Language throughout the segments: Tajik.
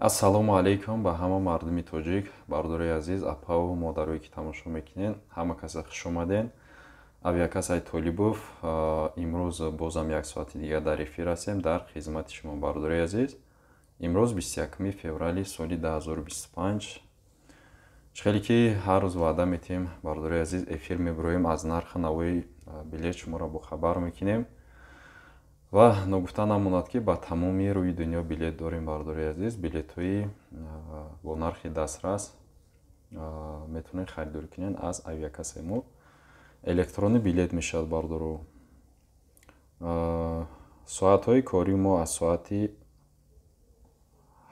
Ассалому алайкум ба ҳама мардуми тоҷик, бардори азиз, апаву модарое ки тамошо мекунед, ҳама каса хуш омадед. Авиакассаи Толибов имрӯз бозам як соати дигар дар эфир ҳастем дар хизмати шумо, бардори азиз. Имрӯз 21 феврали соли 2025. Чӣ хеле ки ҳар рӯз ваъда метиҳем, бардори азиз, эфир мебироем, аз нархи навои билет шуморо бохабар мекунем. Ва ногуфта намонад, ки ба тамоми рӯи дунё билет дорем, бардори азиз. Билетҳои бо нархи дастрас метавонед харидорӣ кунед аз авиакассаи мо. Электронӣ билет мешавад, бардору. Соатҳои кории мо аз соати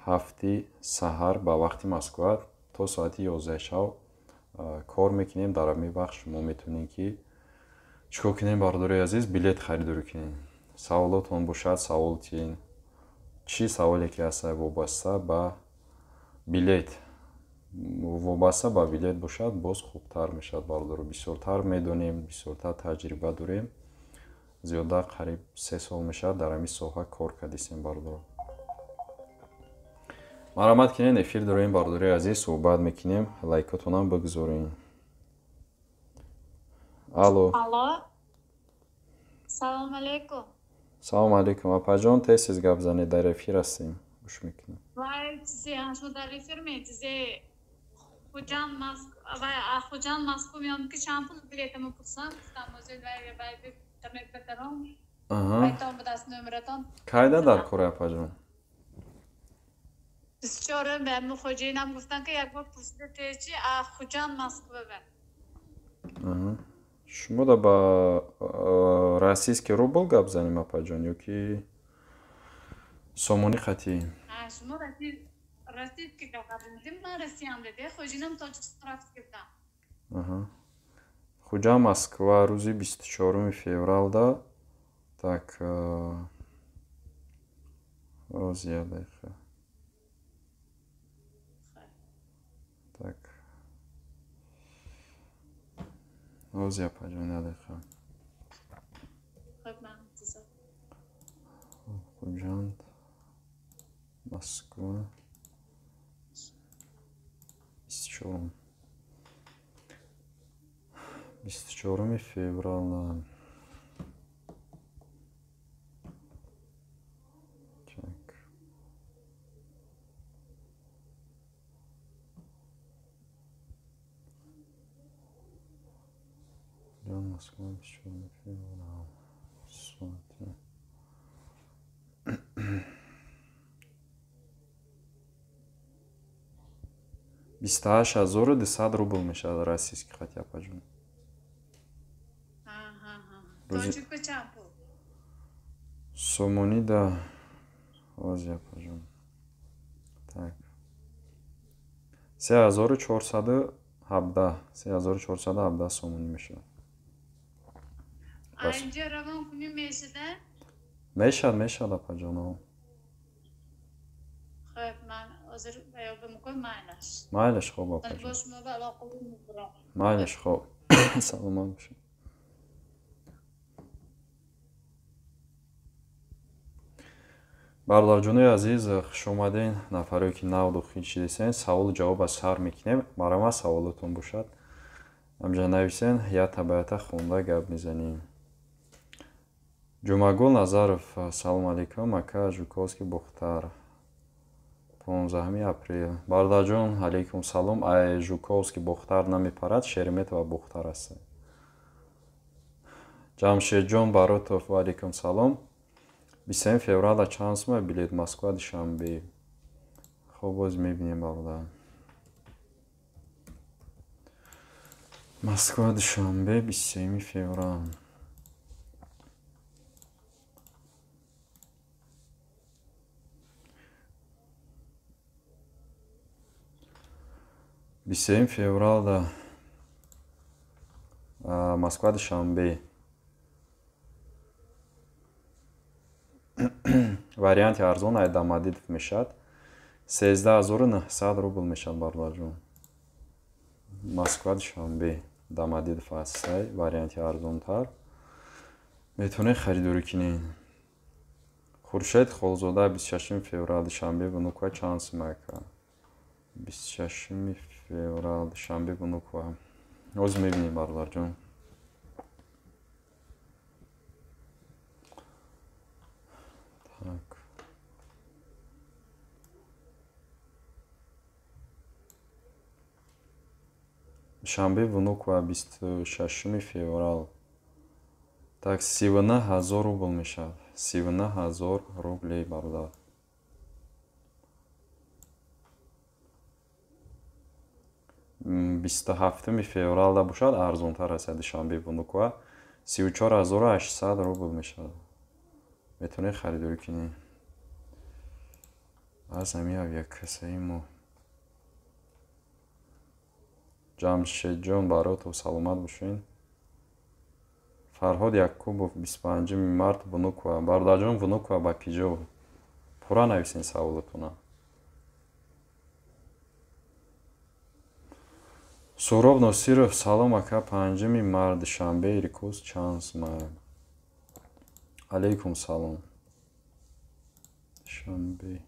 7 саҳар ба вақти Москва то соати 11 шаб кор мекунем. Дар ҳамин вақт шумо метавонед ки чӣ кор кунед, бардори азиз, билет харидорӣ кунед. Саволотон бошад, савол тиҳед. Чӣ саволе ки ҳаст вобаста ба билет, вобаста ба билет бошад, боз хубтар мешавад, бардору. Бисёртар медонем, бисёртар таҷриба дорем. Зиёда қариб 3 сол мешавад дар ҳамин соҳа кор кардисем, бардору. Марҳамат кунед, эфир дорем, бардори азиз, суҳбат мекунем. Лайкотонам бигузоред. Алло. Алло. Салом алейкум. Салом алейкум, апаҷон, тез тез гап занед, дар эфир ҳастем, гӯш мекунем. Вай, чизе, шумо дар эфир ме, чизе Хуҷанд вай Хуҷанд Москва меом ки чанд пул билетамро пурсам, гуфтам озир вай вай интернет бетаром. Вайтон будаст номератон. Кайда дар кори, апаҷон? 24 ба хоҷаинам гуфтан ки як бор пурсида течи Хуҷанд Москва ба. Шумо да ба российский рубл гап занем, апаҷон, ё ки сомонӣ қатъӣ? Шумо российский гап занем, ман Россиям деде, хоҷинам Тоҷикистон рафт гирдам. Хуҷанд Москва рӯзи 24 февралда. Так, роз як дақиқа. Так. Роз апаҷон, як дақиқа. Хуҷанд Москва 24 24 феврала. Так. Москва 24 феврала. Соати 28 200 рубл мешавад российский хати, апаҷон. Тоҷикба чанд пул? Сомонӣ да ози, апаҷон. Так. 3417, 3417 сомонӣ мешавад. Инҷа равон кунӣ мешуда? Мешавад, мешавад, апаҷон. Хуб, ман ҳозир баён мекунам, майлаш. Майлаш, хуб, апаҷон. Бо шумо ба алоқа мебурам. Майлаш, хуб. Саломат бошед. Бародарҷонои азиз, хуш омадед. Нафарое ки нав дохил шидесен, саволу ҷавоб аз сар мекунем. Марҳамат, саволотон бошад, ҳамҷа нависен, якта ба якта хонда гап мезанем. Ҷумъагул Назаров, салом алейкум, ака, Жуковский Бохтар. 15 апрел. Бародарҷон, алейкум салом. Ай Жуковский Бохтар намепарад, Шереметьево Бохтар аст. Ҷамшедҷон Баротов, ва алейкум салом. 23 феврала чанд сума билет Москва Душанбе? Хуб, боз мебинем, бародар. Москва Душанбе 23 феврал. 23 февралда Москва Душанбе. Варианти арзон ай Домодедово мешавад. 13 900 рубл мешавад, бародарҷон. Москва Душанбе Домодедово ҳастай варианти арзонтар. Метавонед харидорӣ кунед. Хуршед Холзода 26 феврал Душанбе Внуково чанд сумака? 26 феврал Душанбе Внуково. Ҳозир мебинем, бародарҷон. Так. Душанбе Внуково 26 феврал. Так, 39 000 рубл мешавад. 39 000 рублей, бародар. Бисту ҳафтуми февралда бошад, арзонтар аст. Душанбе Внуково 34 800 рубл мешавад. Метавонед харидорӣ кунед аз ҳамин авиакассаи мо. Ҷамшедҷон Баротов, саломат бошед. Фарҳод Якубов, 25 март Внуково. Бародарҷон, Внуково ба киҷо? Пурра нависен саволатона. Суҳроб Носиров, салом ака, 5 март Душанбе Иркутск чанд сумай? Алейкум салом. Душанбе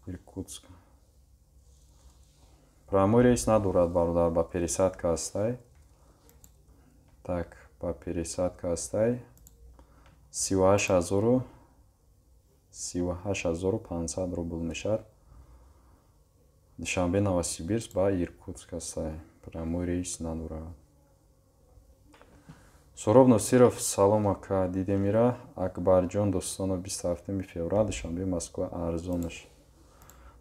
Иркутск. Прямой рейс надорад, бародар, ба пересадка ҳастай. Так, ба пересадка ҳастай. 38 500 рубл мешавад. Душанбе Новосибирск ба Иркутск ҳастай. Прямой рейс надорад. Суҳроб Носиров, салом ака, дидемира. Акбарҷон Достонов, 27 феврал Душанбе Москва арзонаш.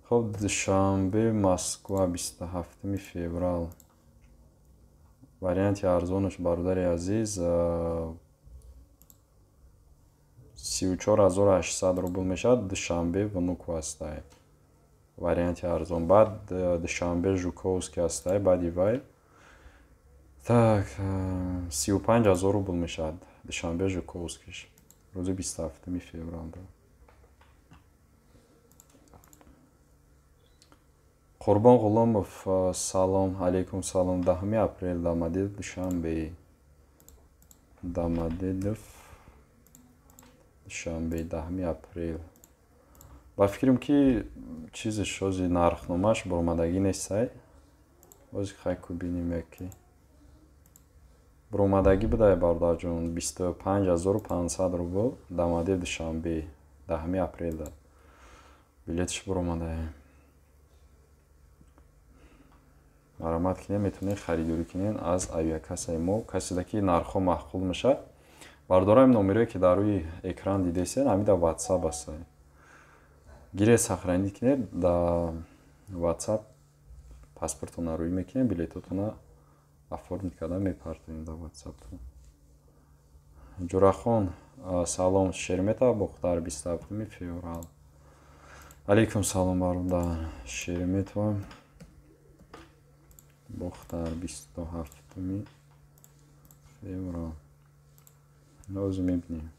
Хоб, Душанбе Москва 27 феврал. Варианти арзонаш, бародари азиз, 34 800 рубл мешавад. Душанбе Внуково ҳастай. Варианти арзон. Баъд Душанбе Жуковский ҳастай, баъди вай. Так, 35 000 рубл мешавад. Душанбе Жуковскиш. Рӯзи 27 феврал. Қурбон Ғуломов, салом, алейкум салом. 10 апрел Домодедово Душанбе. Домодедово Душанбе 10 апрел. Ба фикрам ки чизе шози нархномаш баромадагӣ нестай. Боз хай кубинем яке. Баромадагӣ будай, бародарҷон, 25 500 рубл Домодедово Душанбе 10 апрелда. Билетш баромадае. Марамат кунед, метавонед харидорӣ кунед аз авиакассаи мо. Каседа ки нархҳо маъқул мешавад, бародарам, номерое ки дар рӯи экран дидесен, ҳамин дар WhatsApp аст. Гиред, сохранить кунед, дар WhatsApp паспортона рӯй мекунед, билетотона оформить карда мепартоем дар WhatsApp-тон. Ҷурахон, салом, Шереметьево Бохтар 27 феврал. Алейкум салом, бародар. Шереметьево Бохтар 27 феврал. Ҳозир мебинем.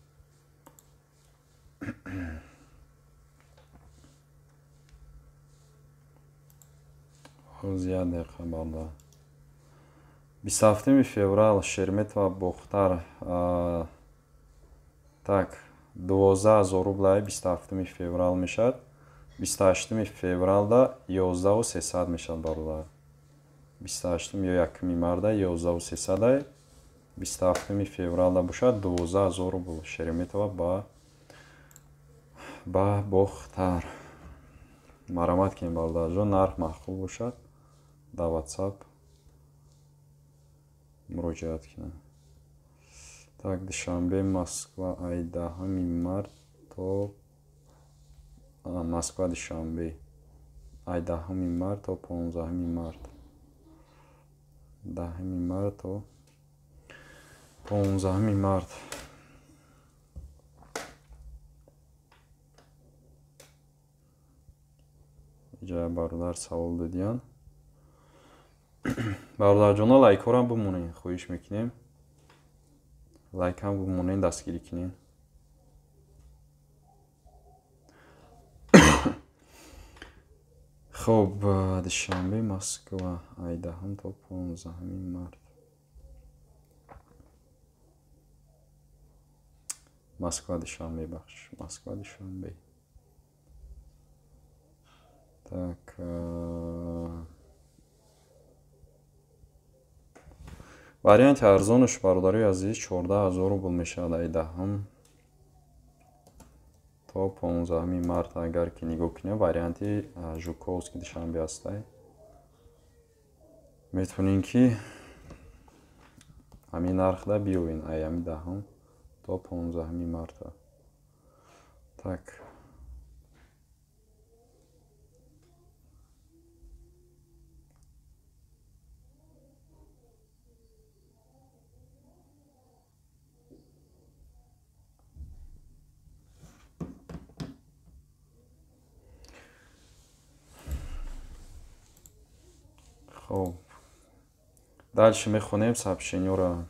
Ҳозир як дақиқа, бародар. 27 феврал Шереметьево Бохтар. Так, 12 000 рублай 27 феврал мешавад. 28 февралда 11 300 мешавад, бародар. 28 ё 1 марта 11 300. 27 февралда бошад 12 000 рубл Шереметьево ба Бохтар. Марамат кунед, бародарҷон, нарх маъқул бошад, дар WhatsApp муроҷиат кунед. Так, Душанбе Москва ай 10 март то Москва Душанбе ай 10 март то 15 март. 10 март то 15 март. Иҷа бародар савол додиян. Бародарҷоно, лайкҳоро бимонед, хоҳиш мекунем. Лайкам бимонед, дастгирӣ кунед. Хоб, Душанбе Москва ай 10 то 15 март. Москва Душанбе, бахш, Москва Душанбе. Так, варианти арзонаш, бародарои азиз, 14 000 рубл мешавад ай 10 то 15 март. Агар ки нигоҳ кунем, варианти Жуковский Душанбе ҳастай, метавонем ки ҳамин нархда биёвен ай ҳами 10 то 15 марта. Так, хоб, дальше мехонем сообщениёро.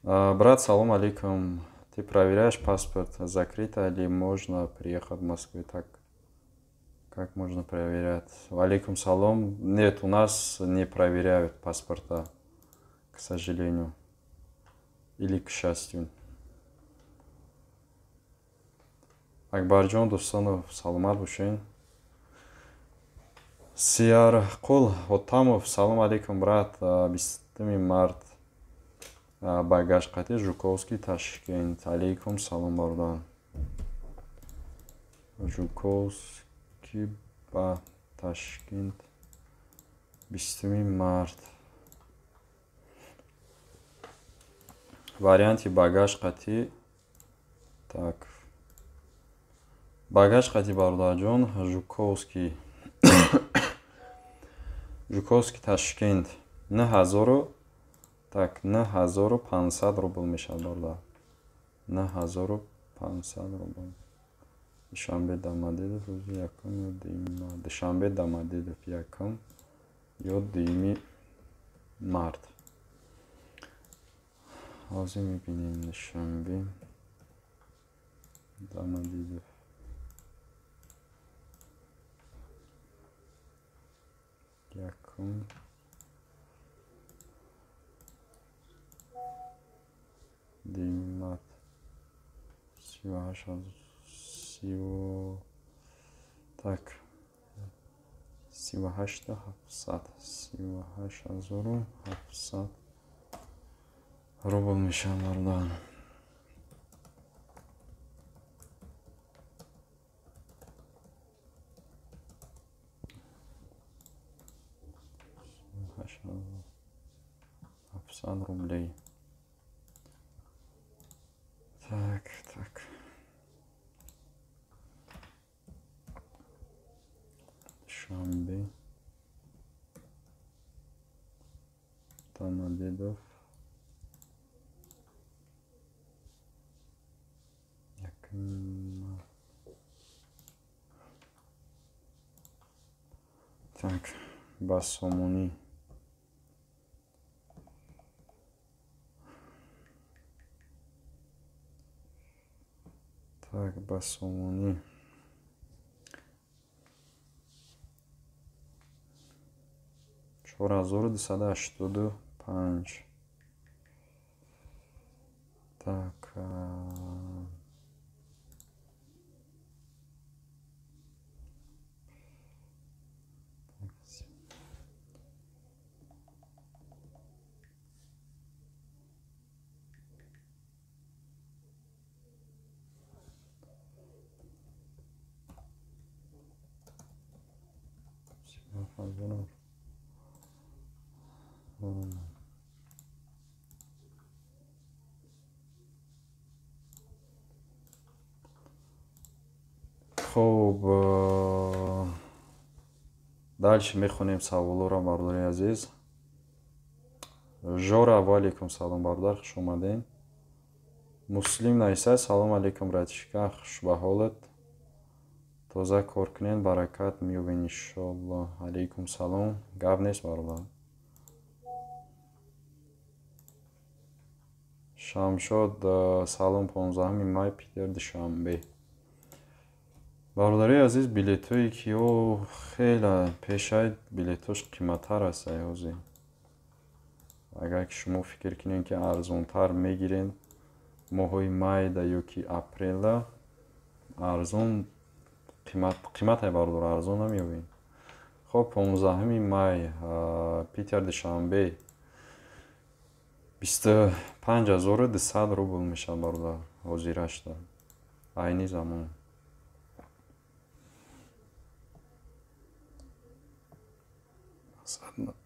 Брат, салом алейкум. Ты проверяешь паспорт, закрыто или можно приехать в Москву? Так, как можно проверять? Алейкум салом. Нет, у нас не проверяют паспорта, к сожалению. Или к счастью. Акбарҷон Дӯстонов, саломат бошед. Сиярқул Ҳотамов, салом алейкум, брат. 20 март багаж қати Жуковский Ташкент. Алейкум салом, бародар. Жуковский ба Ташкент 20 март. Варианти багаж қати, так, багаж қати, бародарҷон, Жуковский Ташкент 9000, так, 9500 рубл мешавад, бародар, 9500 рубл. Душанбе Домодедово рӯзи якум ё дуюми март. Душанбе Домодедово якум ё дуюми март. Ҳозир мебинем. Душанбе Домодедово якум, дуюми март, 38, сиву, так, 38 700, 38 700 рубл мешавад, бародар. 700 рублей. Так, так. Душанбе Домодедово якум март. Так, ба сомонӣ. Так, ба сомонӣ 4285. Так, 37. Хуб, дальше мехонем саволоро, бародари азиз. Жора, ва алейкум салом, бародар, хуш омадем. Муслим нависад: салом алейкум, братишка, хуш ба ҳолат, тоза кор кунед, баракат меёбед, иншоалло. Алейкум салом, гап нест, бародар. Шамшод, салом, 15 май Питер Душанбе. Бародари азиз, билетҳое ки ё хеле пешай, билетҳош қиматтар аст ҳозир. Агар ки шумо фикр кунед, ки арзонтар мегиред, Моҳои майда ё ки апрелда арзон қиматай бародар, арзон намеёбем. Хоб, 15 май Питер Душанбе 25 200 рубл мешавад, бародар, ҳозирашда айни замон.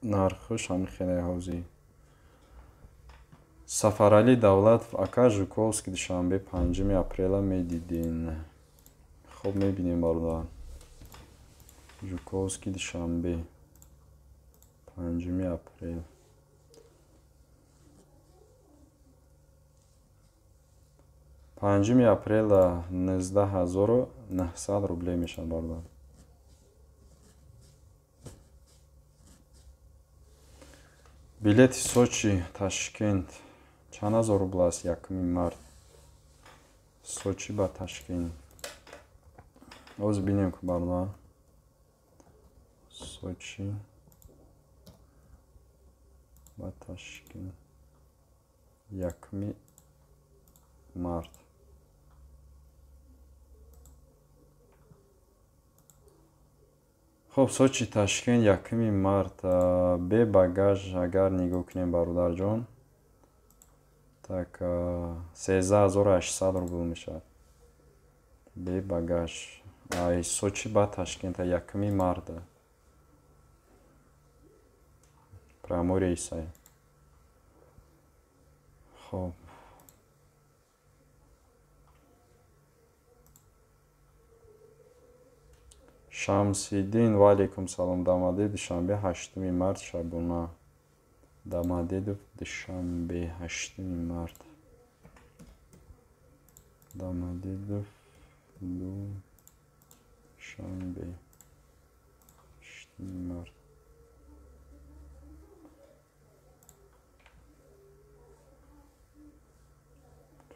Нархш ҳамин хеле ҳозир. Сафаралӣ Давлатов: ака, Жуковский Душанбе 5 апрела медидин? Хоб, мебинем, бародар. Жуковский Душанбе 5 апрел. 5 апрела 19 900 рублей мешавад, бародар. Билети Сочи Ташкент чанд ҳазор рубл аст 1 март? Сочи ба Ташкент оз бинем ку, бародар. Сочи ба Ташкент 1 март. Хоб, Сочи Ташкент 1 март бе багаж агар нигоҳ кунем, бародарҷон, так, 13 800 рубл мешавад бе багаж. Ай Сочи ба Ташкента 1 марта прямой рейсай. Хоб, Шамсиддин, ва алейкум салом. Домодедово Душанбе 8 март шабона. Домодедово Душанбе 8 март. Домодедово Душанбе 8 март.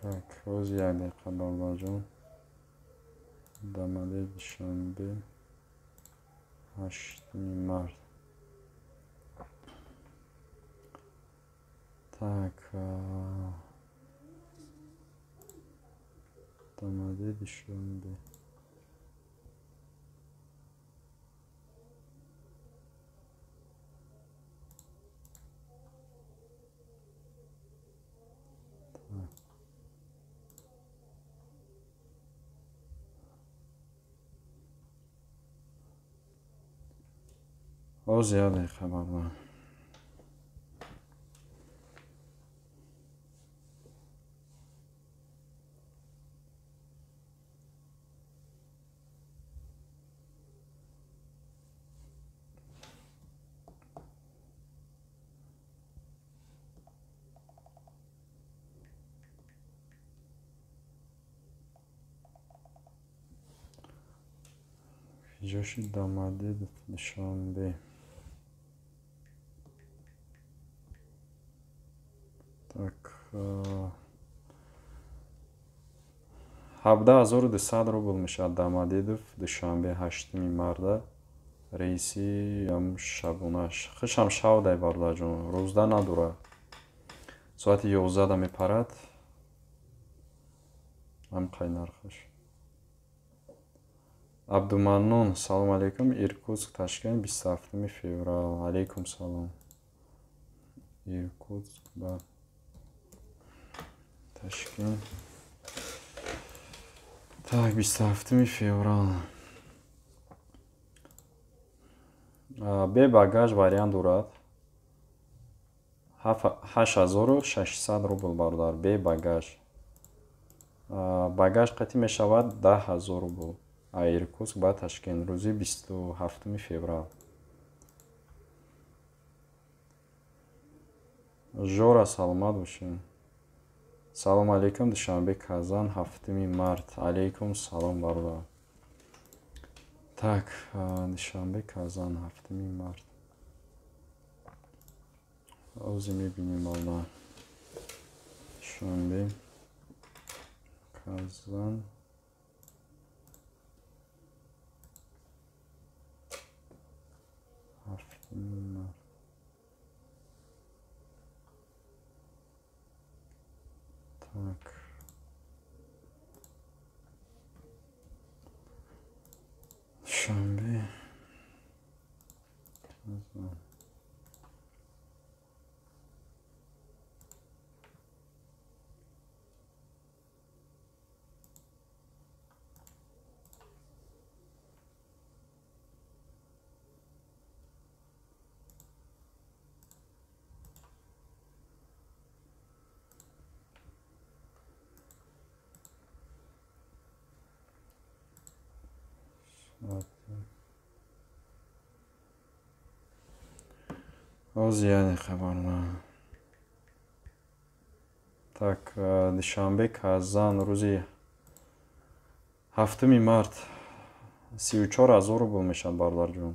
Так, ҳози як дақиқа, бародарҷон. Домодедово Душанбе 8 март. Так, Домодедово Душанбе. Так. Ҳози як дақиқа, бародар. Ҷоши Домодедово Душанбе. Так, 17 200 рубл мешавад Домодедово Душанбе 8 марта рейси шабонаш. Хушам шавдай, бародарҷон, рӯзда надорад. Соати 11-да мепарад. Ҳамқай нархаш. Абдуманнон: салом алейкум, Иркутск Ташкент 27 феврал. Алейкум салом. Иркутск ба Ташкент. Так, 27 феврал. Бе багаж вариант дорад. 8600 рубл, бародар, бе багаж. Багаж қатъӣ мешавад 10 000 рубл. Иркутск ба Ташкент рӯзи 27 феврал. Жора, саломат бошед. Салом алейкум, Душанбе Казан 7 март. Алейкум салом, бародар. Так, Душанбе Казан 7 март. Ҳозир мебинем, бародар. Душанбе Казан 7 март. Так. Оз яъне хабар на. Так, Душанбе Казан рӯзи 7 март 34 000 рубл мешавад, бародарҷон.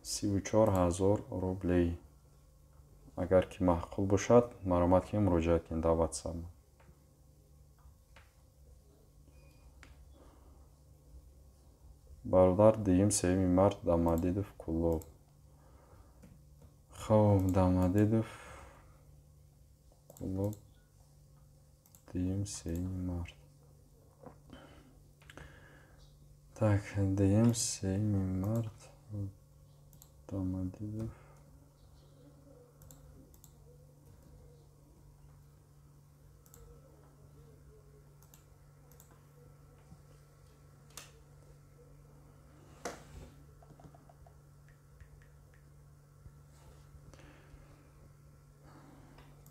34 000 рублей. Агар ки маъқул бошад, маромад кунед, муроҷиат кунед дар WhatsApp. Бародар, 2-3 март Домодедово Кӯлоб. Хоб, Домодедово Кӯлоб 2-3 март. Так, 2-3 март Домодедово.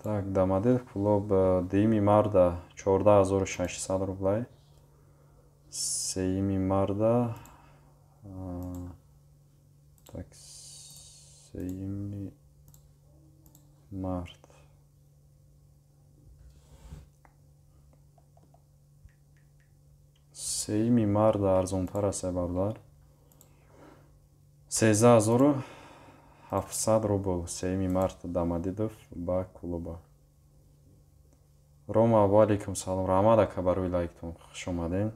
Так, Домодедово Кӯлоб 2 марта 14600 рублей. 3 марта так, 3 март 3 марта арзонтар аст, бародар. 13700 рубл 3 март Домодедово ба Кӯлоба. Рома, ва алайкум салом. Раҳмат ака барои лайктон, хуш омадем.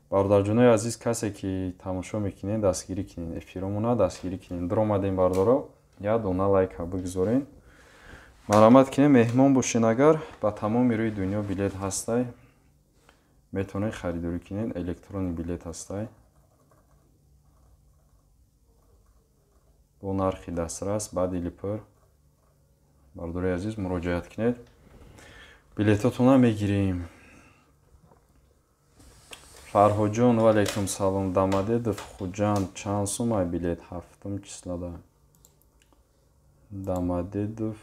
Бародарҷонои азиз, касе ки тамошо мекунед, дастгирӣ кунед, эфиромона дастгирӣ кунед. Дуромадем, бародаро, як дона лайка бигзорен. Марҳамат кунед, меҳмон бошен, агар ба тамоми рӯи дунё билет ҳастай, метавонед харидорӣ кунед, электронный билет ҳастай. Бо нархи дастрас, ба дили пур. Бародарои азиз, муроҷиат кунед. Билетотона мегирем. Фарҳоҷон, ва алайкум салом. Домодедово Хуҷанд чанд сумай билет 7 числода? Домодедово,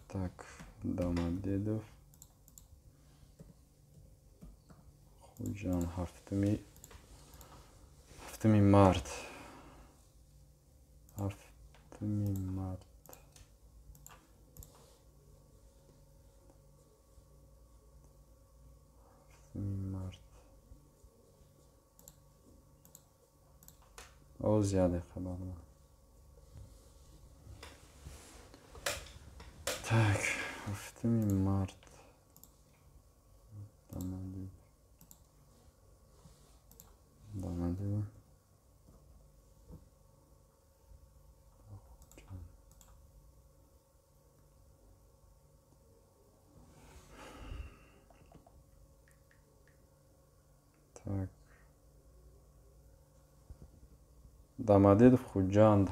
так, Домодедово Хуҷанд 7 март. 7 март. 7 март. Оз як дақиқа, бародар. Так, 7 март. Домодедово. Так. Домодедово Хуҷанд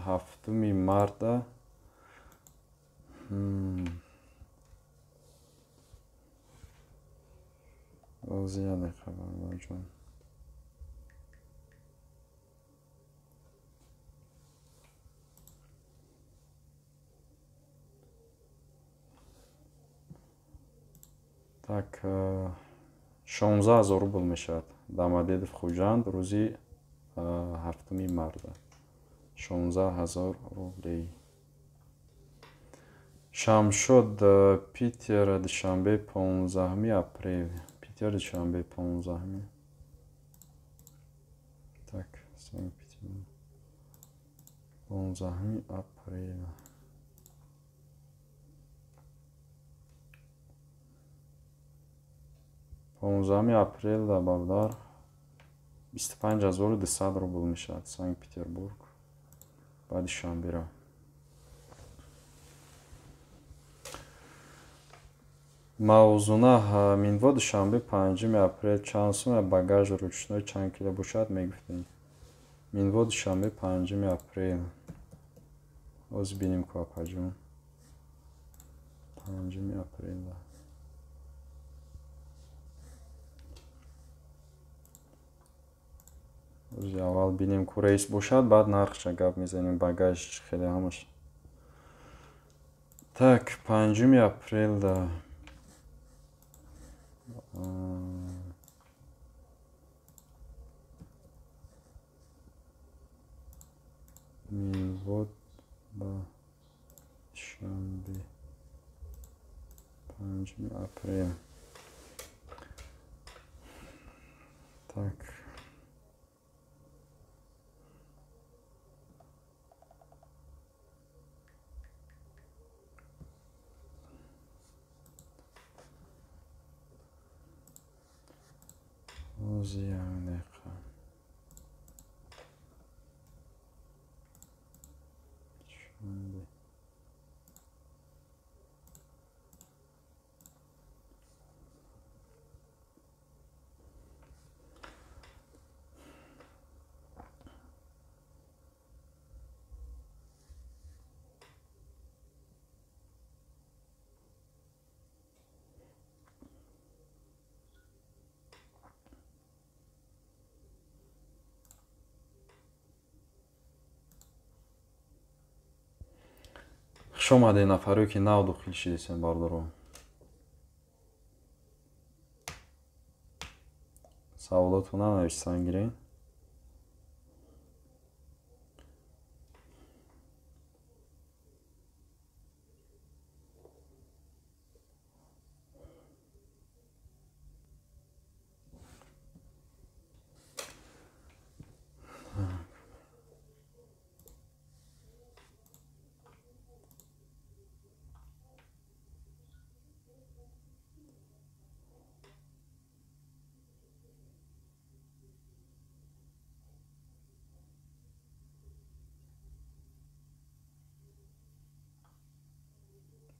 7 марта. Оз як дақиқа, бародарҷон. Так, 16 000 рубл мешавад. Домодедово Хуҷанд рӯзи 7 марта. 16 000 рублей. Шамшод, Питер, Душанбе 15 апрел. Питер, Душанбе 15. Так, Санкт-Петербург. 15 апрел. 15 апрел бародар 25200 рубл мешавад Санкт-Петербург ба Душанберо. Мавзуна, Минво Душанбе 5 апрел чанд сум багаж ручной чанд кило бошад мегуфтем. Минво Душанбе 5 апрел. Оз бинем ку апаҷон. 5 апрел. Ози аввал бинем ку рейс бошад, баъд нархша гап мезанем, багаж хеле ҳамаш. Так, 5 апрел. Минвод Душанбе 5 апрел. Так. Ози як дақиқа. Душанбе. Хуш омадед нафаре ки нав дохил шидесен, бардоро. Саволотона навиштан гирен.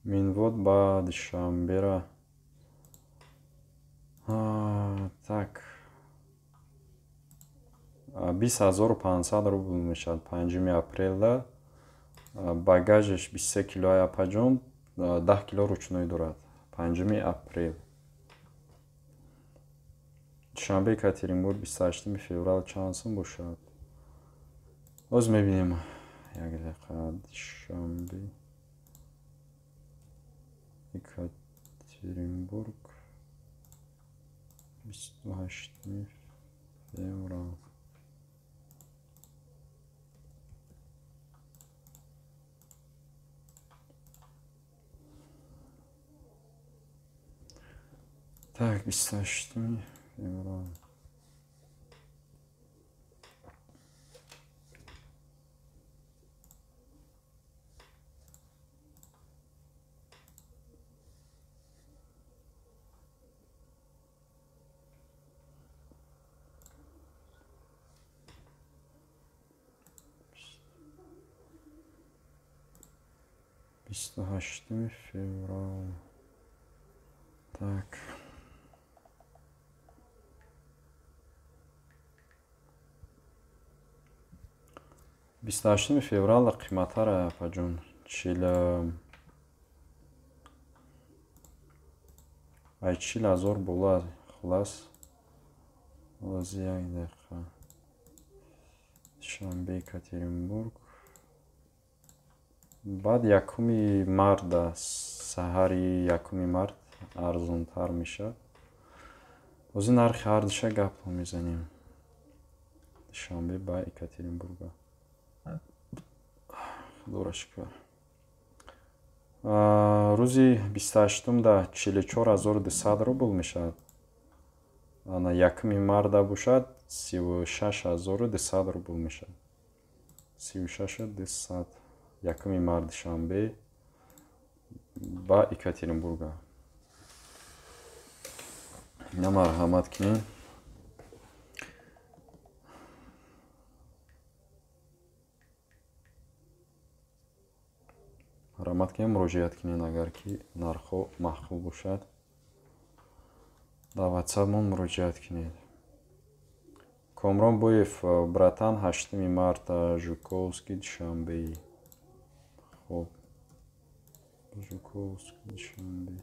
Минвод ба Душанбера. Так. 20500 рубл мешавад 5 апрелда. Багажаш 23 килои апаҷон, 10 кило ручной дорад. 5 апрел. Душанбе Екатеринбург 28 феврал чанд сум бошад? Боз мебинем. Як дақиқа. Душанбе Екатеринбург 28 феврал. Так, 28 феврал. Бисту ҳаштуми феврал. Так. 28 феврал қиматара апаҷон чил ай 40 000 боло. Хулас, ози як дақиқа. Душанбе Екатеринбург. Баъд 1 марта, саҳари 1 март арзонтар мешавад. Ози нархи ҳардуша гапро мезанем. Душанбе ба Екатеринбурга. Худоро шукр. Рӯзи 28-да 44 200 рубл мешавад. Ана 1 марта бошад 36 200 рубл мешавад. 36 200. 1 март Душанбе ба Екатеринбурга. Ина марҳамат кунед. Марҳамат кунед, муроҷиат кунед, агар ки нархҳо маъқул бошад. Дар ватсапмон муроҷиат кунед. Комрон Боев, братан, 8 марта Жуковский Душанбе. Хоб. Жуковский Душанбе.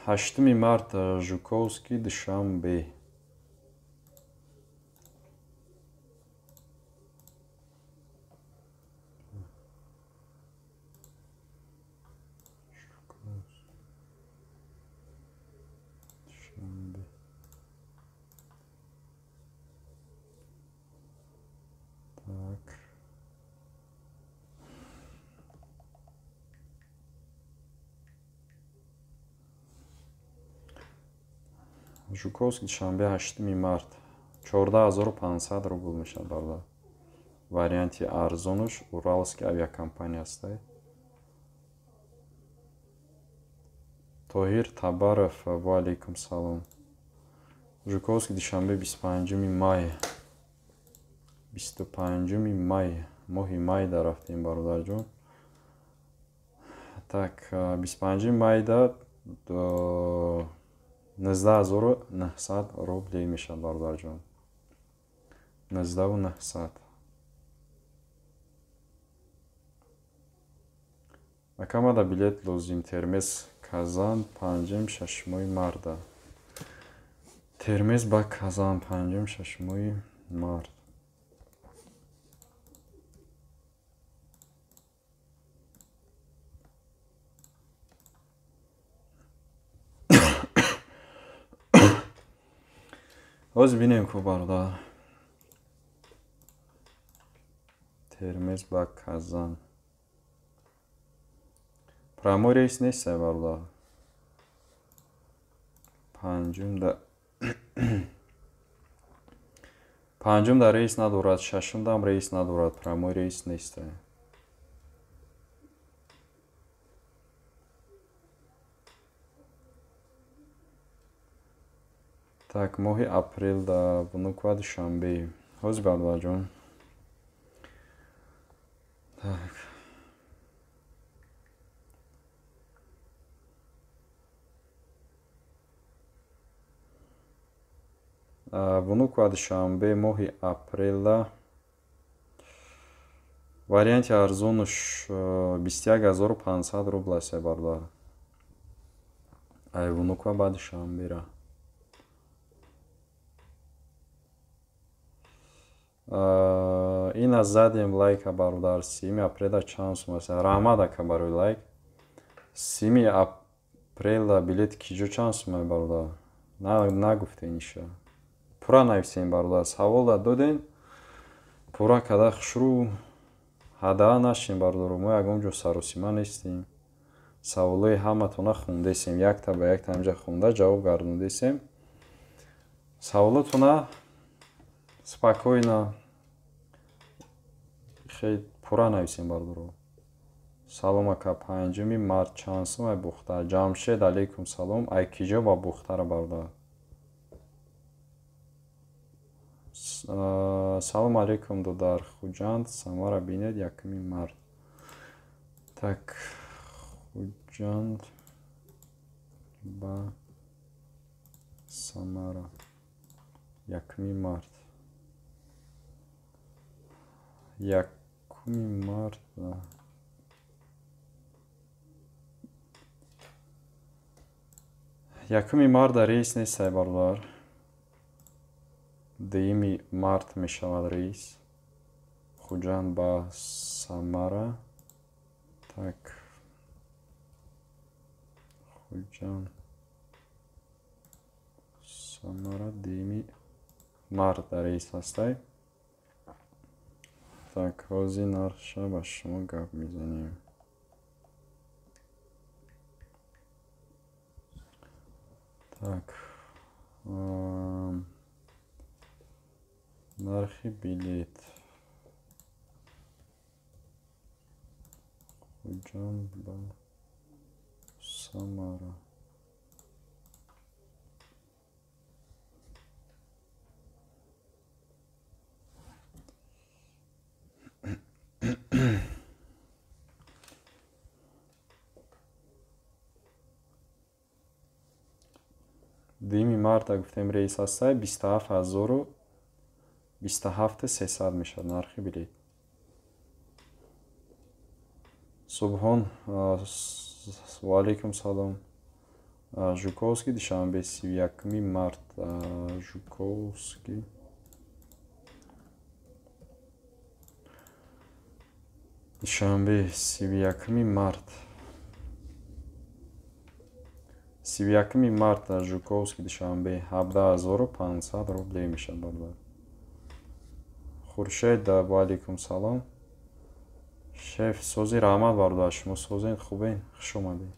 8 марта Жуковский Душанбе. Душанбе. Так. Жуковский Душанбе 8 март 14500 рубл мешавад бародар. Варианти арзонуш Уралский авиакомпания аст. Тоҳир Табаров, ва алейкум салом. Жуковский Душанбе 25 май. 25 май, моҳи май да рафтем бародарҷон. Так, 25 майда 19900 рублей мешавад бародарҷон. 19900. Акамада билет лозим Термез Казан 5-6 марта. Термез ба Казан 5-6 март. Ҳозир бинем ку бародар. Термез ба Казан. Прямой рейс нест бародар. Панҷум да рейс надорад, шашумдам рейс надорад, прямой рейс нест. Так, моҳи апрел да Внуково Душанбе. Ҳозир бародарҷон. Так. Внуково Душанбе моҳи апрелда варианти арзонуш 21500 рубл аст бародар. Ай Внуково ба Душанбера. Ина задем лайка бародар. 7 апреля чанд сум аст? Раҳмат ака барои лайк. 7 апреля билет киҷо чанд сум аст бародар? Нагуфтен иша. Пурра нависем бародар. Савола доден. Пурра када хушрӯ ҳадаа нашем бародаро. Мо ягон ҷо саросима нестем. Саволои ҳаматона хундесем. Якта ба якта ҳамҷа хунда ҷавоб гардондесем. Саволотона спокойно хеле пурра нависем бародаро. Салом ака, 5 март чанд сум ай Бухтар? Ҷамшед алейкум салом. Ай киҷо ба Бухтара бародар? Салом алейкум додар. Хуҷанд Самара бинед 1 март. Так, Хуҷанд ба Самара 1 март. 1 март. 1 марта рейс нест бародар. 2 март мешавад рейс. Хуҷанд ба Самара. Так. Хуҷанд Самара 2 марта рейс ҳастай. Так, ҳозир нархша ба шумо гап мезанем. Так, нархи билет. Хуҷанд ба Самара. Дуюми марта гуфтем рейс ҳастай, 27300 мешавад нархи билет. Субҳон, ва алейкум салом. Жуковский Душанбе 31 март. Жуковский Душанбе 31 март. 31 марта Жуковский Душанбе 17500 рублей мешавад бародар. Хуршед, ва алейкум салом. Шеф сози, раҳмат бародар, шумо созен, хубен, хуш омадед.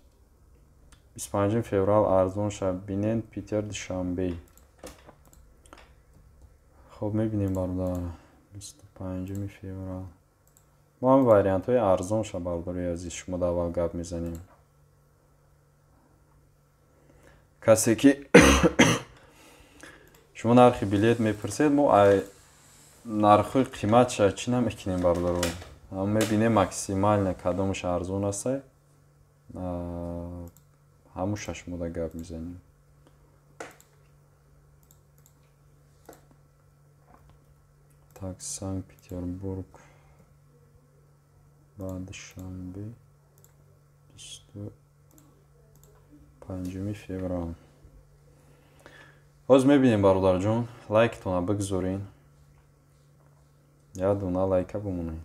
25 феврал арзон шав бинен Питер Душанбе. Хоб мебинем бародар 25 феврал. Мо ҳам вариантҳои арзон ша бародари азиз шумо дар аввал гап мезанем. Касе ки шумо нархи билет мепурсед, мо нархҳои қиматша чӣ намекунем бародаро. Мебинем максимально кадомаш арзон аст, ҳамуша шумо дар гап мезанем. Так, Санкт-Петербург ба Душанбе 25 феврал. Ҳозир мебинем бародарҷон, лайктона бигзорен. Як дона лайка бимонед.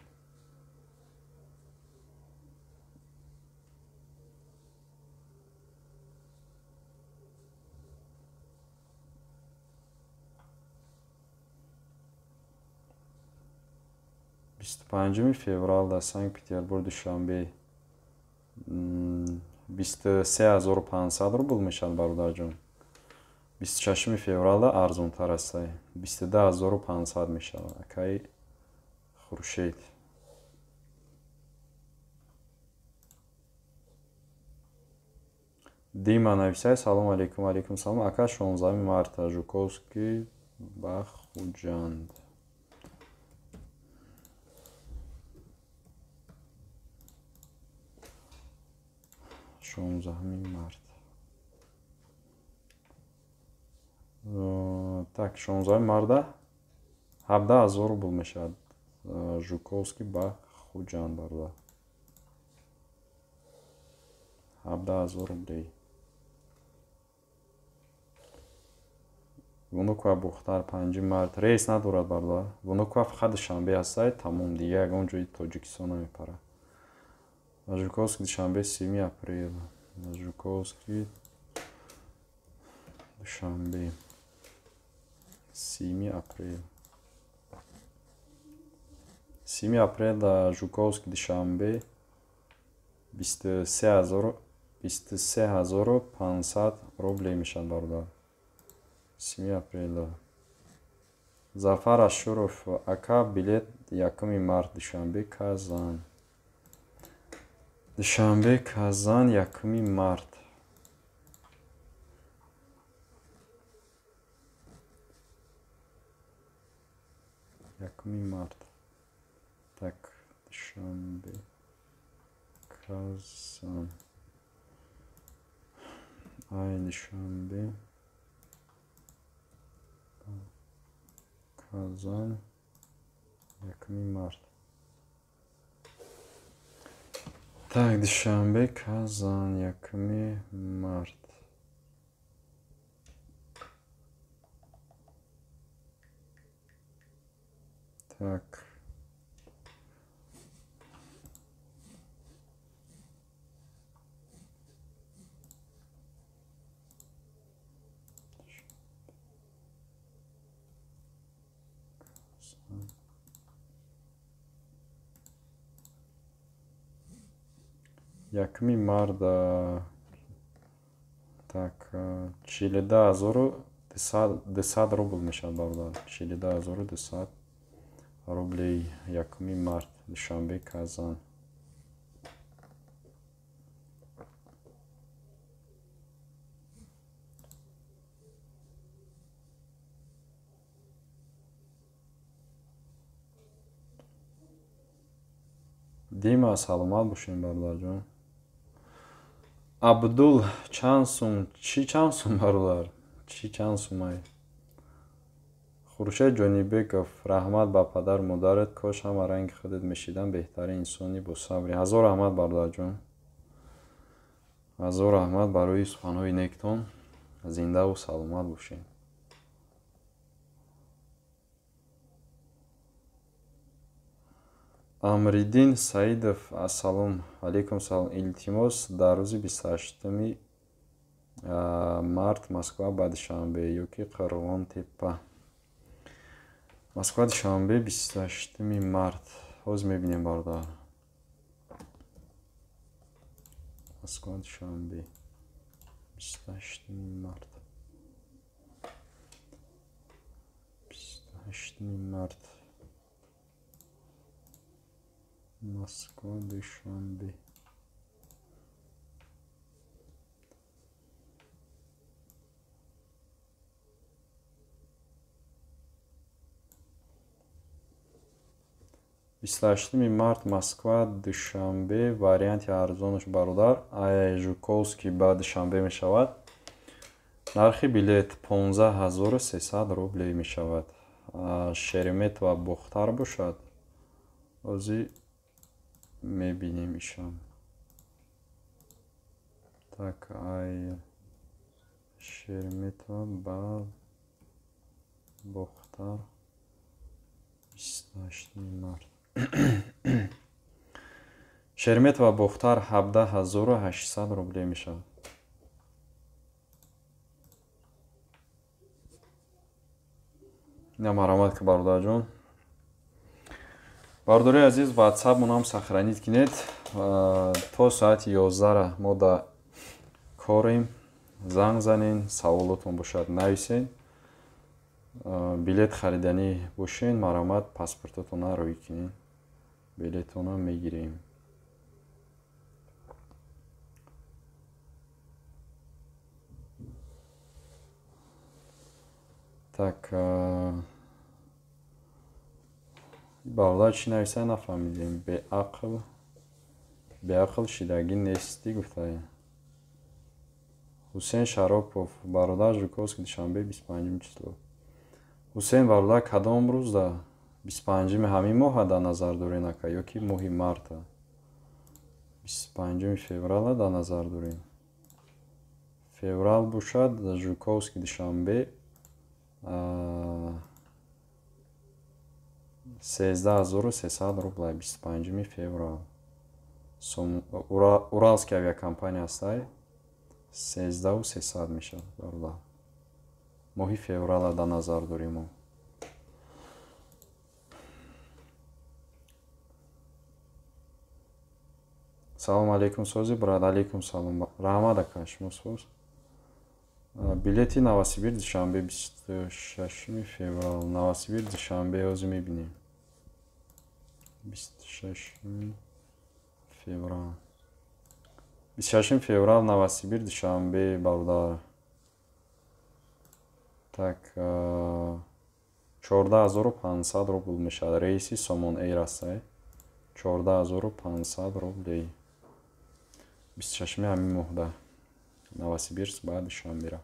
Бисту панҷуми феврал дар Санкт-Петербург Душанбе 23500 рубл мешавад бародарҷон. 26 февралда арзонтар аст, 22500 мешавад. Акаи Хуршед. Дима нависай: салом алейкум. Алейкум салом. Ака 16 марта Жуковский ба Хуҷанд. Март. Так, 16 марта 17000 рубл мешавад. Жуковский ба Хуҷанд бародар. 17000 рублей. Внукова Бухтар 5 март. Рейс надорад бародар. Внукова фақат Душанбе ҳастай, тамом, дигар ягон ҷои Тоҷикистон намепарад. Жуковский Душанбе 7 апрел. Жуковский Душанбе 7 апрел. 7 апрел дар Жуковский Душанбе 23500 рублей мешавад бародар. 7 апрел. Зафар Ашуров: ака билет 1 март Душанбе Казан. Душанбе Казан 1 март. Март. Так, Душанбе Казан. Ай, Душанбе Казан 1 март. Так, Душанбе Казан 1 март. Так. Якми марда. Так, 42200 рубл мешавад бародар. 42200 рублей. 1 март. Душанбе Казан. Дима, саломат бошем бародарҷон. Абдул, чанд сум? Чӣ чанд сум бародар? Чӣ чанд сумай? Хуршед Ҷонибеков: раҳмат ба падару модарат, кош ҳама ранги худат мешидан, беҳтарин инсони босабрӣ. Ҳазор раҳмат бародарҷон. Ҳазор раҳмат барои суханҳои нектон. Зиндаву саломат бошед. Амриддин Саидов: ассалому алайкум салом. Илтимос, дар рӯзи 28 март Москва ба Душанбе ёки Қирғонтеппа. Москва Душанбе 28 март. Ҳозир мебинем бародар. Москва Душанбе. 28 март. 28 март. Москва, Душанбе. 28 март Москва, Душанбе. Варианти арзонаш бародар ай Жуковский ба Душанбе мешавад. Нархи билет 15300 рублей мешавад. Шереметьево Бохтар бошад. Ози мебинем ишам. Так, ай Шереметьево ба Бохтар 28 март. Шереметьево Бохтар 17800 рублей мешавад. Ина марҳамат ки бародарҷон. Бародарои азиз, WhatsApp-монам сохранить кунед. То соати 11 мо да корем. Занг занен, саволотон бошад нависен. Билет хариданӣ бошен, марҳамат паспортотонро рӯй кунед. Билетонро мегирем. Так, бародар чӣ нависа нафаҳмидем. Беақл шидагӣ нестӣ гуфтае. Ҳусейн Шаропов, бародар Жуковский, Душанбе, 25 число. Ҳусейн бародар, кадом рӯзда? 25-ми ҳамин моҳа дар назар дорен ака ё ки моҳи марта? 25 феврала дар назар дорем. Феврал бошад, Жуковский, Душанбе 13300 рубла 25 феврал. Уралский авиакомпания ҳастай, 13300 мешавад бародар. Моҳи феврала дар назар дорем мо. Салом алейкум, сози брат. Алейкум салом. Раҳмат ака, шумо соз. Билети Новосибир Душанбе 26 феврал. Новосибир Душанбе ҳозир мебинем. 26 феврал. 26 феврал Новосибир Душанбе бародар. Так, 14500 рубл мешавад. Рейси Сомон Эйр ҳастай. 14500 рублей. 26 ҳамин моҳда. Новосибирск ба Душанбера.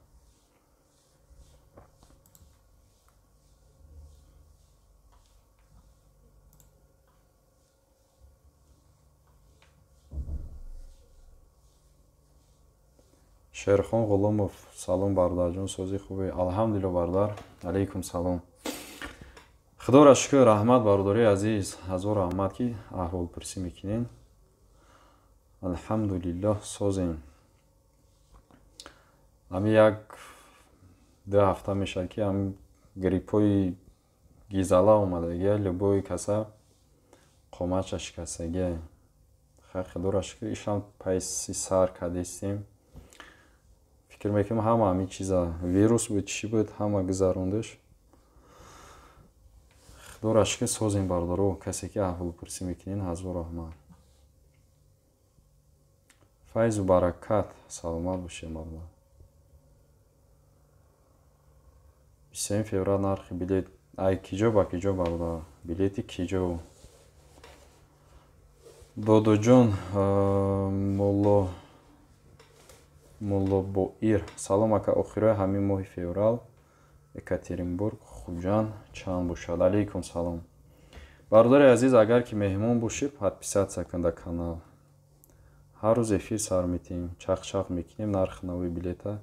Шерхон Ғуломов, салом бародарҷон, сози хубе. Алҳамдулилло бародар, алейкум салом. Худоро шукр, раҳмат бародари азиз, ҳазор раҳмат ки аҳволпурсӣ мекунен. Алҳамдулиллоҳ созем. Ҳами як ду ҳафта мешавад ки ҳами гриппҳои гизала омадагия, любои каса қоматша шикастагия. Худоро шукр, ишам пайси сар кардистем. Фикр мекунам ҳама ҳамин чиза вирус буд, чӣ буд, ҳама гузарондаш. Худоро шукр созем бародаро, касе ки аҳволпурсӣ мекунен, ҳазор раҳмат. Файзу баракат, саломат бошед бародар. 23 феврал нархи билет ай киҷо ба киҷо бародар? Билети киҷо? Додоҷон Муллобоир, салом ака, охирои ҳамин моҳи феврал Екатеринбург, Хуҷанд чанд бошад? Алейкум салом. Бародари азиз, агар ки меҳмон бошӣ, подписаться кун дар канал. Ҳар рӯз эфир сар метиҳем, чақ-чақ мекунем, нархи нави билета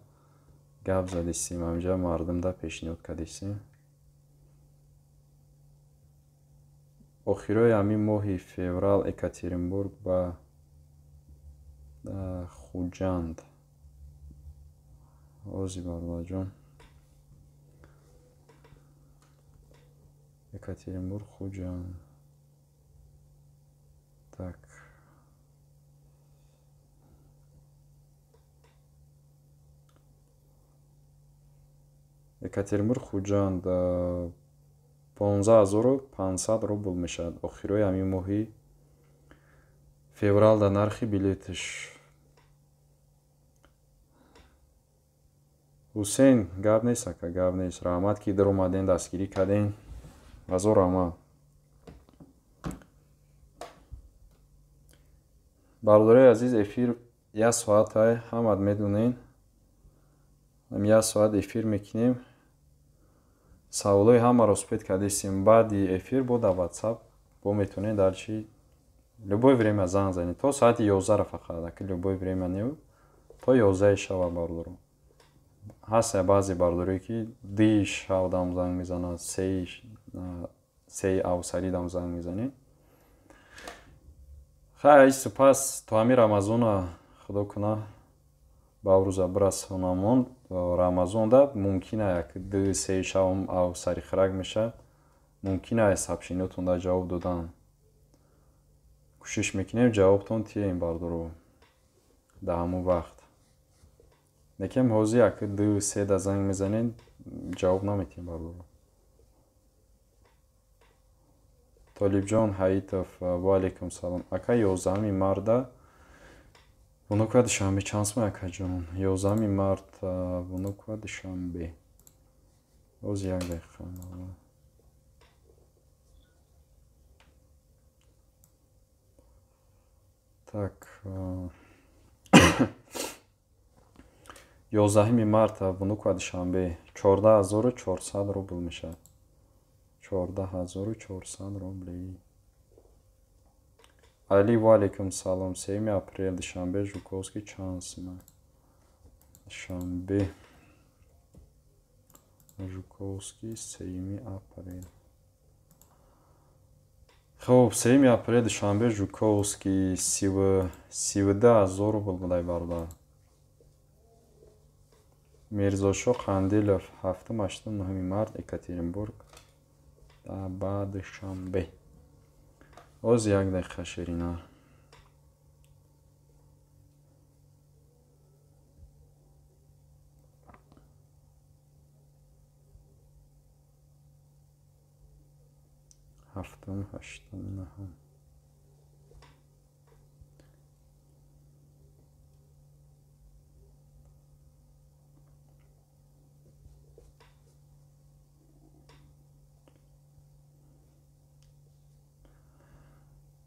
гап задистем, ҳаминҷа мардумда пешниҳод кардистем. Охирои ҳамин моҳи феврал Екатеринбург ба Хуҷанд. Ози бародарҷон. Екатеринбург, Хуҷанд. Так. Екатеринбург Хуҷанд 15 500 рубл мешавад. Охирои ҳамин моҳи феврал дар нархи билеташ. Ҳусейн, гап нест, ака, гап нест. Раҳмат, ки даромаден, дастгирӣ карден. Ҳазор раҳмат. Бародарои азиз, эфир як соатай, ҳамат медонен. Як соат эфир мекунем. Саволҳои ҳамаро успеть кардистем. Баъди эфир бо дар WhatsApp бо метавонед дар чи любое время занг занед. То соати 11-ра фақат, ака, любое время не, то 11-и шава, бародаро. Ҳаст баъзе бародарое, ки 2-и шав дам занг мезанад, 3-и авсарӣ дам занг мезанед. Хай, сипас то ҳамин Рамазона, худо куна, ба рӯза бирасонамон. Рамазонда мумкина як 2-3 шавам авсари хирак мешавад, мумкина сообщениётонда ҷавоб додан. Кӯшиш мекунем, ҷавобтон тием, бародаро, дар ҳамон вақт. Лекин ҳозир як 2-3 да занг мезанед, ҷавоб наметиҳем, бародаро. Толибҷон Ҳаитов, ва алайкум салом. Ака, 11 марта Внуково Душанбе чанд сум, акаҷон? 11 март Внуково Душанбе. Боз як дақиқа. Так, 11 марта Внуково Душанбе 14 400 рубл мешавад. 14 400 рубли. Али, ва алайкум салом. 3 апрел Душанбе Жуковский чанд сум? Душанбе Жуковский, 3 апрел. Хуб, 3 апрел Душанбе Жуковский 32 000 рубл будай, бародар. Мирзошо Қандилов, 7, 8, 9 март Екатеринбург ба Душанбе. Боз як дақиқа, Ширина. Ҳафтум, ҳаштум, наҳум.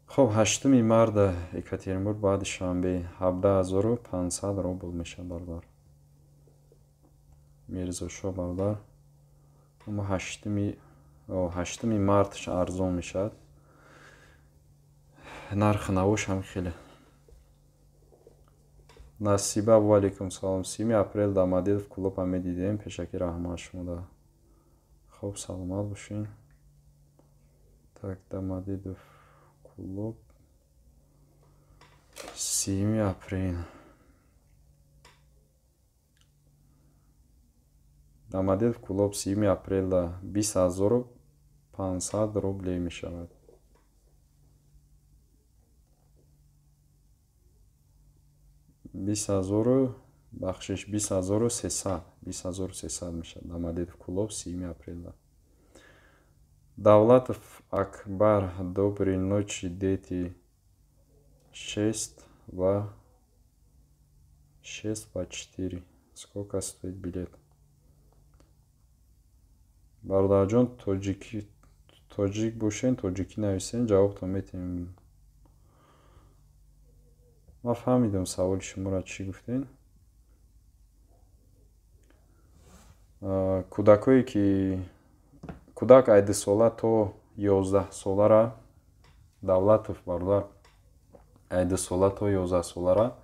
Хуб, 8 марта Екатеринбург ба Душанбе 17 500 рубл мешавад, бародар. Мирзошо, бародар. Аммо 8 марташ арзон мешавад. Нархи навош ҳам хеле. Насиба, ва алайкум салом. 3 апрел Домодедово Кӯлоб ҳам медидем. Пешакӣ раҳмат шумода. Хуб, саломат бошед. Так, Домодедово Кӯлоб 3 апрел. Домодедово Кӯлоб 3 апрелда 20 500 рублей мешавад. 20 000-у, бахшиш, 20 300, 20 300 мешавад Домодедово Кӯлоб 3 апрелда. Давлатов Акбар, доброй ночи, дети. 6 по 4. Сколько стоит билет? Бародарҷон, тоҷики, тоҷик бошен, тоҷикӣ нависен, ҷавобтон метиҳем. Ман фаҳмидам саволи шуморо, чӣ гуфтен. Кӯдакое ки кӯдак ай 2 сола то 11 солара, Давлатов бародар, ай 2 сола то 11 солара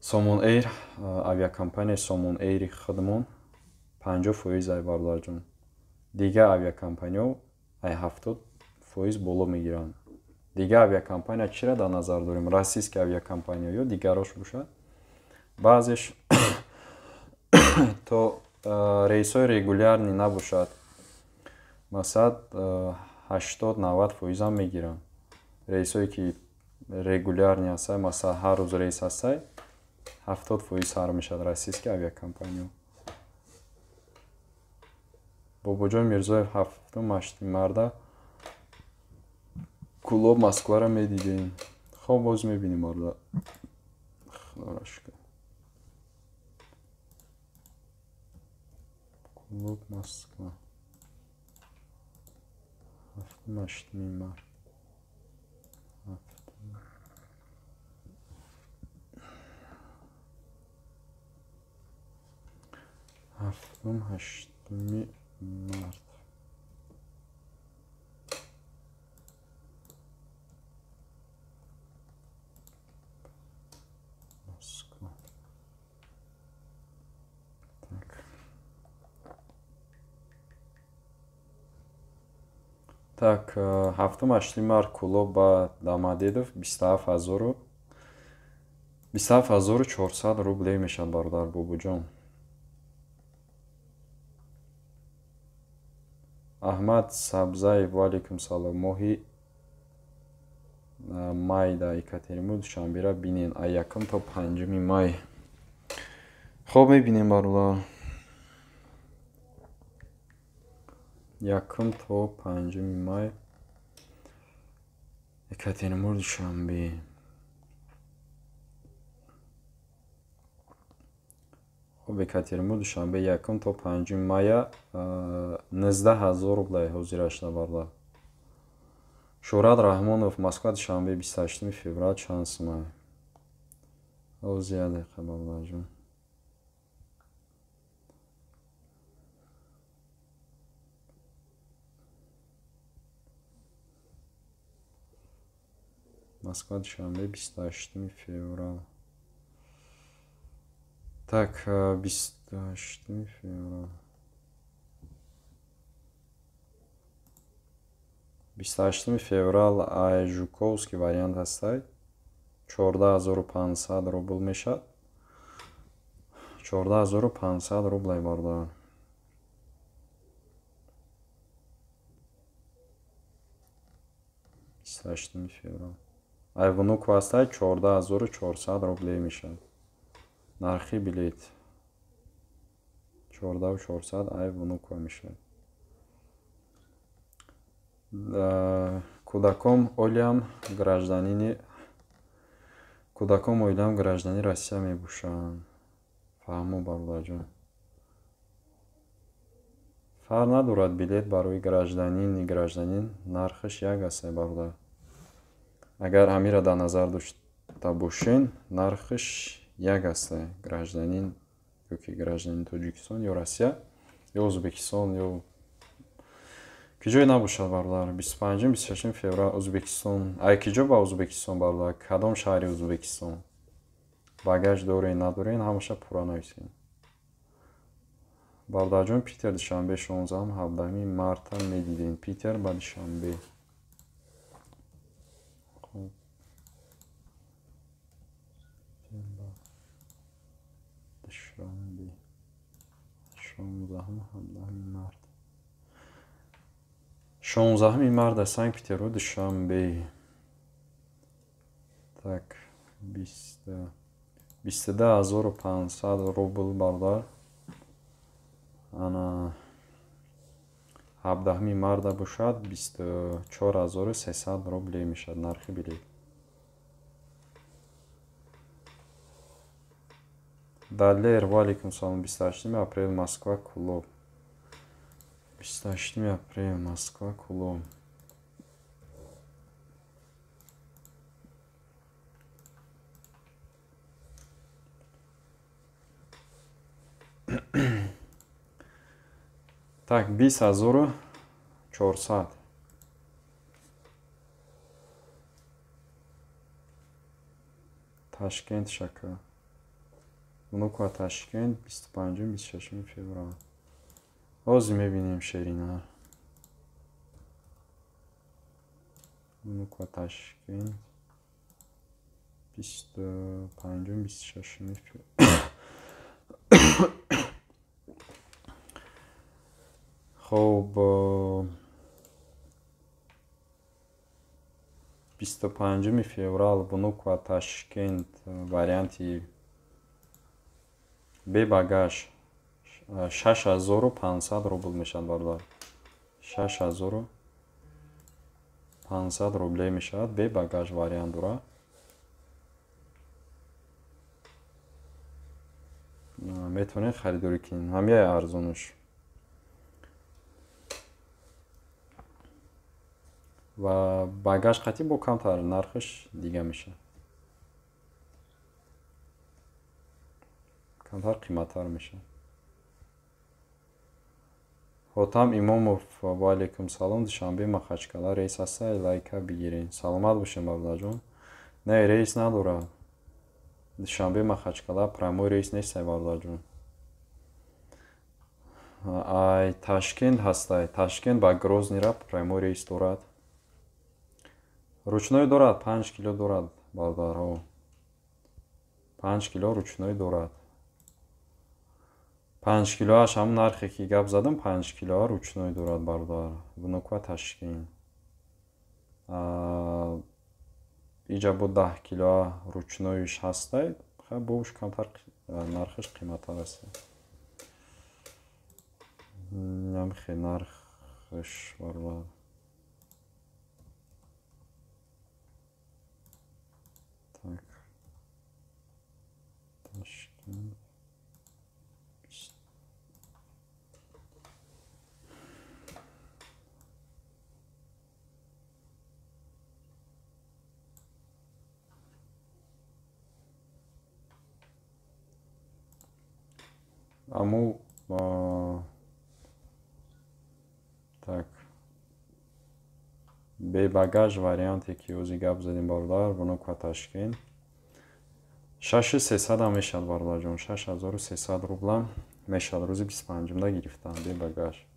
Сомон Эйр, авиакомпанияи Сомон Эйри худмон 50% ай, бародарҷон. Дигар авиакомпаниҳо ай 70% боло мегиранд. Дигар авиакомпания чиро дар назар дорем? Российский авиакомпания ё дигарош бошад, баъзеш то рейсҳои регулярный набошад, масалан, 80-90 фоизам мегиранд. Рейсҳое ки регулярный ҳастанд, масалан, ҳар рӯз рейс ҳастай, 70% сар мешавад российский авиакомпаниҳо. Бобоҷон Мирзоев 7-8 марта Кӯлоб Москваро медидем. Хоб, боз мебинем, бародар. Худоро шукр. Кӯлоб Москва 7-8 март. 7-8 март. Москва. Так. Так, 7-8 март Кӯлоб ба Домодедово 27400 рублей мешавад, бародар Бобоҷон. Аҳмад Сабзаев, ва алайкум салом. Моҳи май дар Екатеринбург Душанбера бинен, аз 1 то 5 май. Хоб, мебинем, бародар. 1 то 5 май Екатеринбург Душанбе. Хоб, Екатеринбург Душанбе 1 то 5 мая 19000 рублей ҳозирашда, бародар. Шӯҳрат Раҳмонов, Москва Душанбе 28 феврал чанд сумай? Ҳозир як дақиқа, бародарҷон. Москва Душанбе 28 феврал. Так, 28 феврал. 28 феврал ай Жуковский вариант ҳастай. 14500 рубл мешавад. 14500 рублей, бародар. 28 феврал. Ай Внуково ҳастай 14400 рублей мешавад. Нархи билет 14400 ай Внуково мешавад. Кӯдаком оилаам гражданини кӯдаком оилаам граждани Россия мебошанд. Фаҳмо, бародарҷон. Фарқ надорад билет барои гражданин, не гражданин, нархаш як аст, бародар. Агар ҳамира дар назар дошта бошен, нархаш як аст. Гражданин ё ки гражданин Тоҷикистон ё Россия ё Ӯзбекистон ё ки ҷое набошад, бародар. 25-26 феврал Ӯзбекистон. Ай ки ҷо ба Ӯзбекистон, бародар? Кадом шаҳри Ӯзбекистон? Багаж дорен, надорен, ҳамаша пурра нависен. Бародарҷон, Питер Душанбе 16-17 марта медидем. Питер ба Душанбе. Хоб. Душанбе 16-17 март. 16 марта Санкт-Петербург Душанбе. Так, 22500 рубл, бародар. Ана 17 марта бошад 24300 рублей мешавад нархи билет. Далер, ва алайкум салом. 28 апрел Москва Кӯлоб. 28 апрел Москва Кӯлоб. Так, 20400. Ташкент Шака. Внуково Ташкент 25-26 феврал. Ҳозир мебинем, Шерина. Внуково Ташкент 25-26 феврал. Хоб, 25 феврал Внуково Ташкент варианти бебагаж 6500 рубл мешавад бародар. 6500 рубле мешавад, бе багаж вариант дорад. Метавонед харидорӣ кунед, ҳамяи арзонаш. Ва багаж қатъи бо камтар нархаш дига мешавад, камтар қиматтар мешавад. Хотам Имомов, ва алейкум салом. Душанбе Махачкала рейс ҳаста, лайка бигиред. Саломат бошем бародарҷон. Не, рейс надорад. Душанбе Махачкала прямой рейс нестай бародарҷон. Ай Ташкент ҳастай. Ташкент ба Грознира прямой рейс дорад. Ручной дорад, 5 кило дорад бародарҳо. 5 кило ручной дорад. 5 килоаш ҳамон нархе ки гап задам, 5 килоа ручной дорад бародар. Внуква Ташкент. Иҷа бо 10 килоа ручноиш ҳастай, бош камтар нархаш қиматтар аст. Намхе нархаш бародар. Так. Ташкент. Аму так бебагаж варианте ки ози гап задем бародар, Внуква Ташкент 6300 мешавад бародарҷон, 6300 рубла мешавад. Рӯзи 25-да гирифтам бебагаж.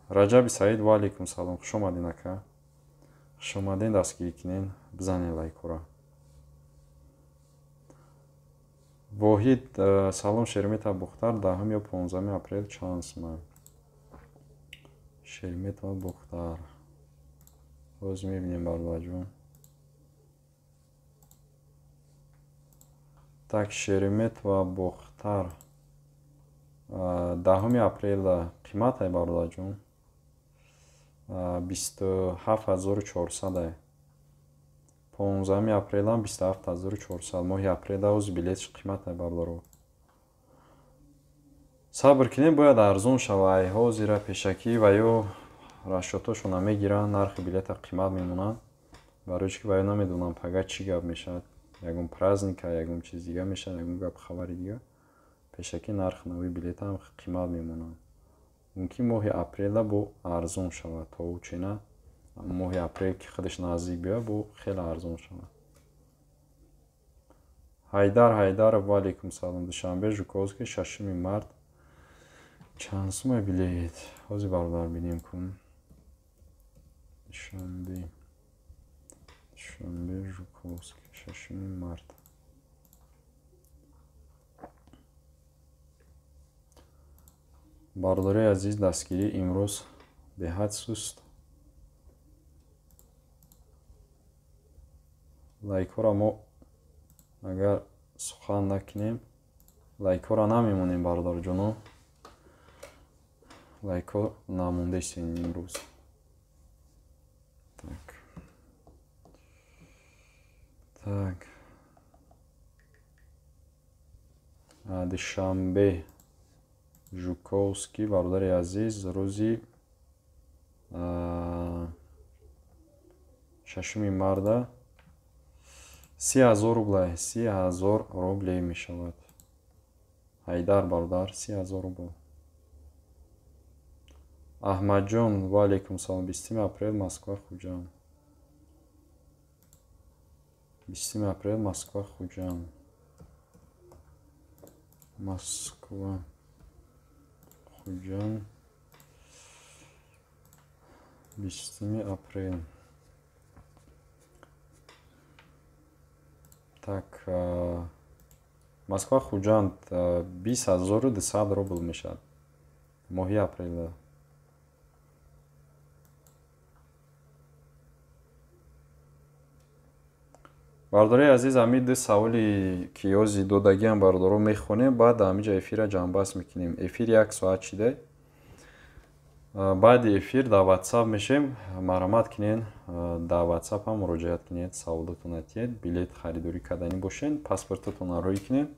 Раҷаби Саид, ва алейкум салом, хуш омадин ака, хуш омадин, дастгирӣ кунен, бизанед лайкора. Воҳид, салом. Шереметьево Бохтар 10 ё 15 апрел чанд сумай? Шереметьево Бохтар боз мебинем бародарҷон. Так, Шереметьево Бохтар 10 апрел қиматай бародарҷон 27400. 15 апрелам 27400. Моҳи апрел оз билетш қиматай бародаро. Сабр кунем, бояд арзон шава. Ай ҳозира пешакӣ ва ё расчётошона мегиранд, нархи билета қимат мемонанд. Барои чӣ ки ва ё намедонам пага чӣ гап мешавад, ягон праздника, ягон чиз дига мешавад, ягон гап хабари дига. Пешакӣ нархи нави билетам қимат мемонанд. Мумкин моҳи апрела бо арзон шавад, то учена моҳи апрел ки худаш наздик биёяд, бо хеле арзон шавад. Ҳайдар Ҳайдаров, ва алейкум салом. Душанбе Жуковский 6 март чанд сумай билет? Ҳозир бародар бинем кун. Душанбе Жуковский 6 март. Бародари азиз, дастгирӣ имрӯз беҳад суст. Лайкҳоро мо агар сухан накунем, лайкҳоро намемонем бародарҷоно. Лайкҳо намондаистем имрӯз. Так. Так. Душанбе Жуковский бародари азиз рӯзи 6 марта 30000 рубла, 30000 рубле мешавад. Ҳайдар бародар, 30000 рубл. Аҳмадҷон, ва алейкум салом. 20 апрел Москва Хуҷанд. 20 апрел Москва Хуҷанд. Москва Хуҷанд 20 апрел. Так, Москва Хуҷанд 20200 рубл мешавад моҳи апрел. Бардораи азиз, ҳами ду саволи ки ёзи додагиам, бардоро, мехонем, баъд ҳамиҷа эфира ҷамъбаст мекунем. Эфир як соат шида. Баъди эфир дар WhatsApp мешем. Марҳамат кунед, дар WhatsApp ҳам муроҷиат кунед, саволотона тиҳед. Билет харидорӣ карданӣ бошед, паспортатонро рӯй кунед,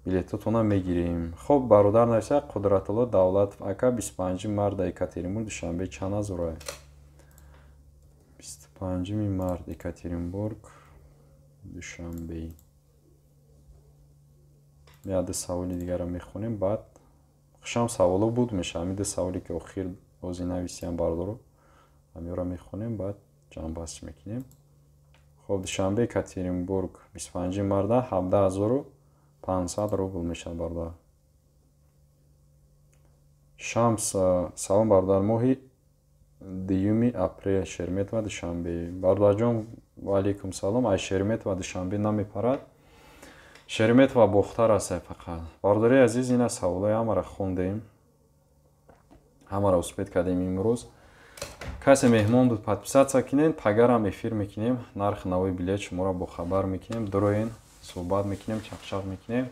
билетотона мегирем. Хоб, бародар нависа: Қудратулло Давлатов, ака, 25 март Екатеринбург, Душанбе чанд ҳазора? 25 март, Екатеринбург, Душанбе. Яде саволи дигарро мехонем, баъд хушам саволо буд меша. Ҳамин ду саволе ки охир ози нависиям, бардоро, ҳаминро мехонем, баъд ҷамъбаст мекунем. Хоб, Душанбе, Екатеринбург, 25 марта 17 500 рубл мешавад, бародар. Шамс: салом, бародар, моҳи 2 апрел Шереметьево, Душанбе. Бародарҷон, ваалейкум салом. Ай Шереметьево Душанбе намепарад, Шереметьево Бохтар аст фақат. Бародари азиз, ина саволои ҳамаро хондем, ҳамаро успеть кардем имрӯз. Касе меҳмон буд, подписаться кунед. Пагарам эфир мекунем, нархи навои билет шуморо бохабар мекунем. Дуроен, суҳбат мекунем, чақчақ мекунем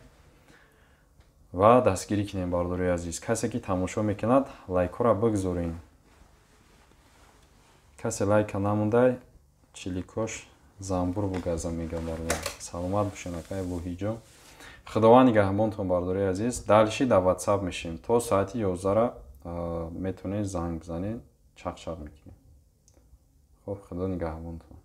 ва дастгирӣ кунем. Бародари азиз, касе ки тамошо мекунад, лайкҳоро бигзорен. Касе лайка намондай, чиликош занбур бугаза мегам. Бародар, саломат бошен. Акай Воҳиҷон, Худованд нигаҳбонтон. Бародари азиз, дальше дар WhatsApp мешем то соати 11-ра. Метавонед занг бизанед, чақчақ мекунем. Хоб, Худо нигаҳбонтон.